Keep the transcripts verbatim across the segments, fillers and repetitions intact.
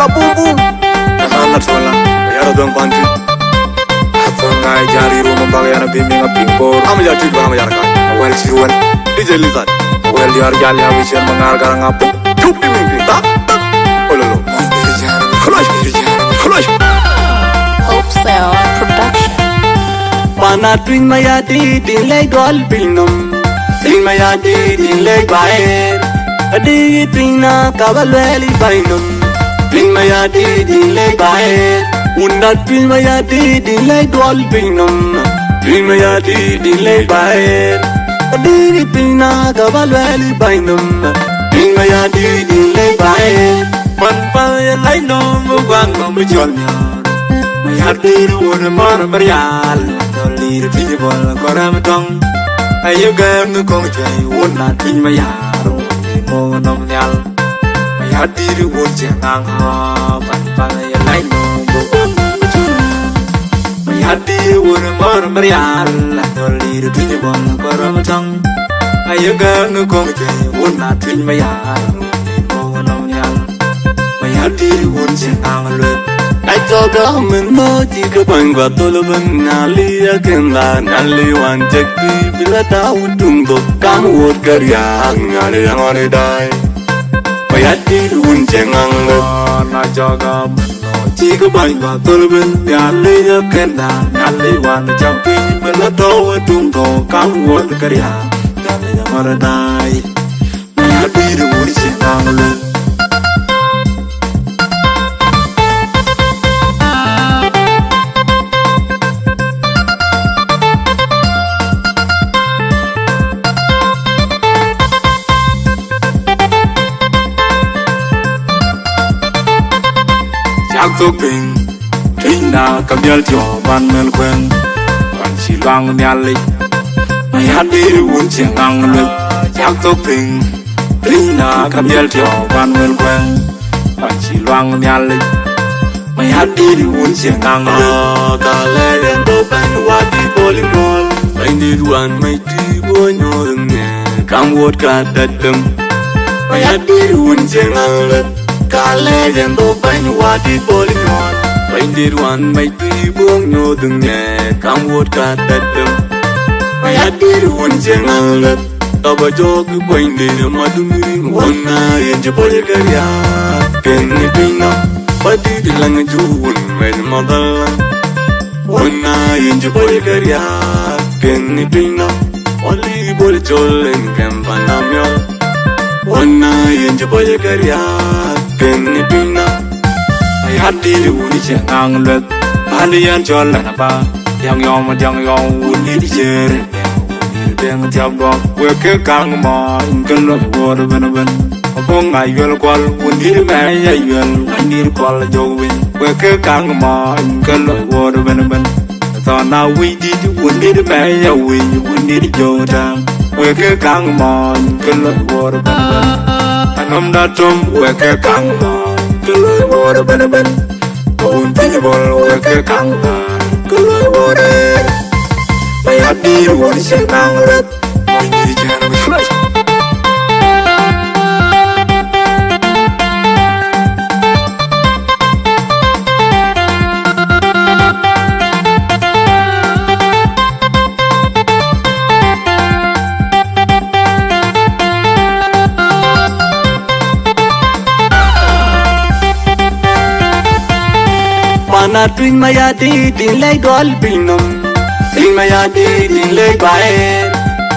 Abum bum. Ahan na tola. Yara dong banti. Aton ngai jari ru mo bag yana bimi nga ping bor. Am ja tuj bana ma yara ka. Well, she well. D J Lizard. Well, yar jali awi chen mangar garang apu. Tupi mi ping. Ta. Ololo. Khloi. Khloi. Hope Sound Production. Pana tuiŋ ma ya dït in lec duɔl piny nɔm. Tuiŋ ma ya dït in lec baer. Adït tuiŋ na ka ba luɛɛl i baai nɔm. Tuiŋ ma ya dït in lec baer. Wunda tuiŋ ma ya dït in lec duɔl piny nɔm. Tuiŋ ma ya dït in lec baer. Adït tuiŋ na ka ba luɛɛl i baai nɔm. Tuiŋ ma ya dït in lec baer. Pan pan ye lac nɔm, guaŋ nɔm cɔl miɔr. Mayardït wun mɔr Marial, dɔl dït piny bɔl kɔrɛm tɔŋ. Aye gɛm kɔŋ cuɛi wun na tuic Mayar, wun mɔŋ nɔm nhial. Mayardït wun cieŋ aŋ pan pan ye lac nɔm, guaŋ nɔm cɔl. Mayardït wun mɔr Marial, dɔl dït piny bɔl kɔrɛm tɔŋ. Aye gɛm kɔŋ cuɛi wun na tuic Mayar, wun mɔŋ nɔm nhial. Mayardït wun cieŋ aŋ lueth. Ai tɔ gam min mo ti ke bany gua thol ben nyali ya kenda nyali wan tek bi bila ta wun tung do kam wot kariak nyali ya ngori dai. Mayardït wun cieŋ aŋ lueth. Na jɔ gam min mo ti ke bany gua thol ben nyali ya kenda nyali wan tek bi bila ta wun tung do kam wot kariak nyali ya ngori dai. Mayardït wun cieŋ aŋ lueth. Cak thok piny, piny na ka miɛl tiɔ ban mɛl kuɛŋ, ban ci luaŋ Nhialic. Mayardït wun cieŋ aŋ lueth, cak thok piny, piny na ka miɛl tiɔ ban mɛl kuɛŋ, ban ci luaŋ Nhialic. Mayardït wun cieŋ aŋ lueth. Ka lɛɛr en bɔ̈ bɛ̈ny wadït bɔ̈l ë nyuɔɔl, bɛ̈nydït wan mec tui bɔ̈ nyuɔɔth ë miɛɛr, kam wuɔ̈t ka dɛ̈t them. Mayardït wun cieŋ aŋ lueth. Ka lɛɛr en bɔ̈ bɛ̈ny wadït bɔ̈l ë nyuɔɔth, bɛ̈nydït wan mec tui bɔ̈ nyuɔɔth ë miɛɛr, kam wuɔ̈t ka dɛ̈t them. Mayardït wun cieŋ aŋ lueth. Tɔ̈ ba jɔɔk ë kuany dït ë madun rin, wun na yen cï bɔ̈ ye ke riääk, kën ë piny nɔm, ba dït ë läŋ ë ju wun mɛc madhal. Wun na yen cï bɔ̈ ye ke riääk, kën ë piny nɔm, wali bol col en kɛm pan nɔm yɔl. Wun na yen cï bɔ̈ ye ke riääk, kën ë piny nɔm. Mayardït wun cieŋ aŋ lueth, pal yɛn cɔl ɛn aba, diäŋ yɔm, diäŋ yɔm, wun dït ciëër. Deŋ thiap gɔk, wek ke kaŋ mɔ, in ke loi wuɔɔr ëbɛ̈n ëbɛ̈n. Abɔ̈ ŋa yuɛl kuɔl, wun dït mɛɛc ayuɛl, wun dït kuɔl jɔk winy. Wek ke kaŋ mɔ, in ke loi wuɔɔr ëbɛ̈n ëbɛ̈n. Thɔn a wïc dït, wun dït mɛɛc awïc, wun dït jɔk tääŋ. Wek ke kaŋ mɔ, in ke loi wuɔɔr ëbɛ̈n ëbɛ̈n. Anɔmda töm, wek ke kaŋ mɔ, in ke loi wuɔɔr ëbɛ̈n ëbɛ̈n. Wun piny bɔl, wek ke kaŋ mɔ, in ke loi wuɔɔr ëbɛ̈n. Mayardït wun cieŋ aŋ lueth. Mana tuiŋ Mayardït in lec duɔl piny nɔm. Tuiŋ Mayardït in lec baer.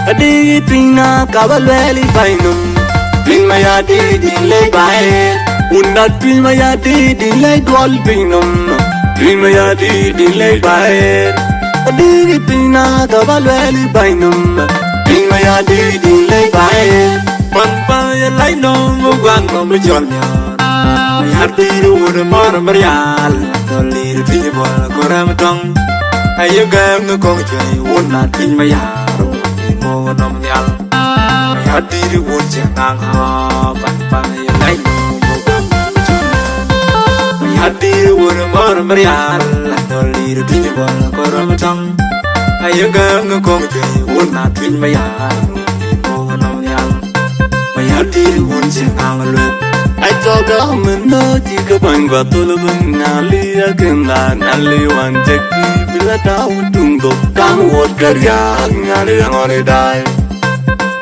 Adït tuiŋ na ka ba luɛɛl ë baai nɔm. Tuiŋ Mayardït in lec baer. Wunda tuiŋ Mayardït in lec duɔl piny nɔm. Tuiŋ Mayardït in lec baer. Adït tuiŋ na ka ba luɛɛl ë baai nɔm. Tuiŋ Mayardït in lec baer. Pan pan ye lac nɔm, guaŋ nɔm cɔl miɔr. Mayardït wun mɔr Marial, dɔl dït piny bɔl kɔrɛm tɔŋ. Aye gɛm në kɔŋ cuɛi, wun na tuic Mayar, wun dït mɔ̈u nɔm nhial. Mayardït wun cieŋ aŋ ɣɔ̈ɔ̈k, pan pan ye lac nɔm, guaŋ nɔm cɔl miɔr. Mayardït wun mɔr Marial, dɔl dït piny bɔl kɔrɛm tɔŋ. Aye gäm në kɔŋ juëc, wun na tuic Mayar, wun dït mɔ̈u nɔm nhial. Mayardït wun cieŋ aŋ lueth. Acɔk amën nɔ cï ke bäny guɔ thöl ëbën, Nhialic akën la, Nhialic wän cek pïïr bï la tääu tuŋ thok, kam wuɔt ke riääk, Nhialic aŋɔ̈r ë daai.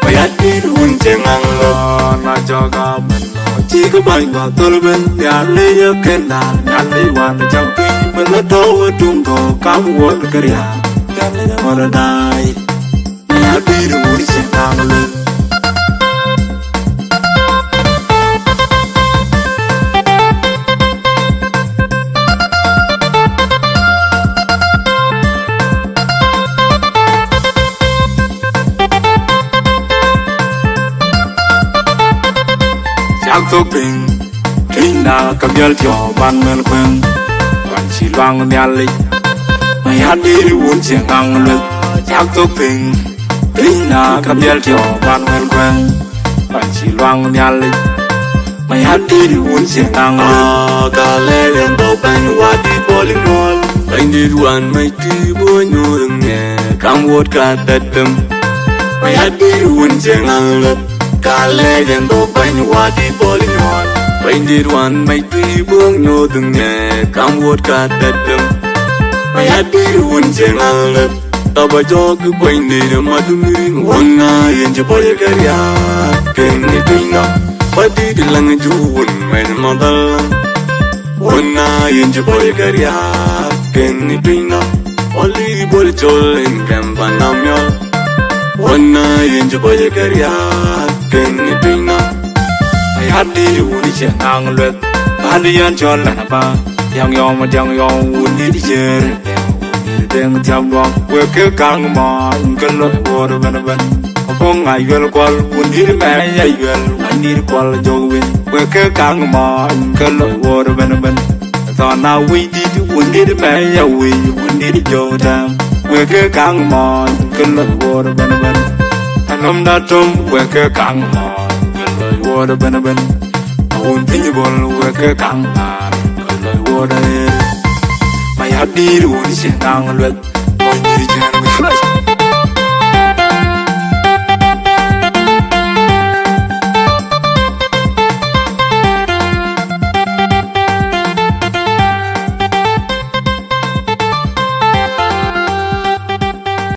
Mayadit wun cï ŋaŋ lɔ. Acɔk amën nɔ cï ke bäny guɔ thöl ëbën, Nhialic akën la, Nhialic wän cek pïïr bï la tääu tuŋ thok, kam wuɔt ke riääk, Nhialic aŋɔ̈r ë daai. Mayadit wun cï ŋaŋ lɔ. Cak thok piny, piny na ka biɛl tiɔ ban mɛl kueŋ, wan cï luaŋ Nhialic. Mayadit wun cï ŋaŋ lueth, cak thok piny, piny na ka biɛl tiɔ ban mɛl kueŋ, wan cï luaŋ Nhialic. Mayadit wun cï ŋaŋ lueth. Ah, ka lɛɛr en bɔ̈ bɛ̈ny wadït bɔl ë nyuɔɔl. Bɛ̈nydït wan mec tï bɔ̈ nyuɔɔl ŋɛ, kam wuɔt ka dɛ̈t them. Mayadit wun cï ŋaŋ lueth. Ka lɛɛr en bɔ̈ bɛ̈ny wadït bɔl ë nyuɔɔl. Bɛ̈nydït wan mec tï bɔ̈ nyuɔɔl ŋɛ, kam wuɔt ka dɛ̈t them. Mayadit wun cï ŋaŋ lueth. Tɔ̈ bä jɔɔk ë kuany dït ë madun rin, wun na yen cï pɔ̈c ë ke riääk, kën ë tuny nɔm. Bä dït ë läŋ ë ju wun mɛn madhal. Wun na yen cï pɔ̈c ë ke riääk, kën ë tuny nɔm. Oli bol col en kɛm pan nɔm miɔl. Wun na yen cï pɔ̈c ë ke riääk, kën ë tuny nɔm. Ayadït wun cï naŋ lueth, pan yɛn cɔl lɛn aba. Diäŋ yɔm, diäŋ yɔm, wun dït ciëër. Deŋ thiam gɔ̈k, wek ke kaŋ mɔɔny, ke loi wuɔɔr ëbɛ̈n ëbɛ̈n. Apuɔ̈ŋ Ayuel Kuɔl, wun dït mɛɛny Ayuel, wun dït Kuɔl jɔ̈k winy. Wek ke kaŋ mɔɔny, ke loi wuɔɔr ëbɛ̈n ëbɛ̈n. Thɔn Awïc dït, wun dït mɛɛny Awïc, wun dït jɔ̈k tɛ̈m. Wek ke kaŋ mɔɔny, ke loi wuɔɔr ëbɛ̈n ëbɛ̈n. Anɔmda Tom, wek ke kaŋ mɔɔny, ke loi wuɔɔr ëbɛ̈n ëbɛ̈n. Awun Piny Bol, wek ke kaŋ mɔɔny, ke loi wuɔɔr ëbɛ̈n. Mayadit wun cï naŋ lueth, mony dït cïn wïc.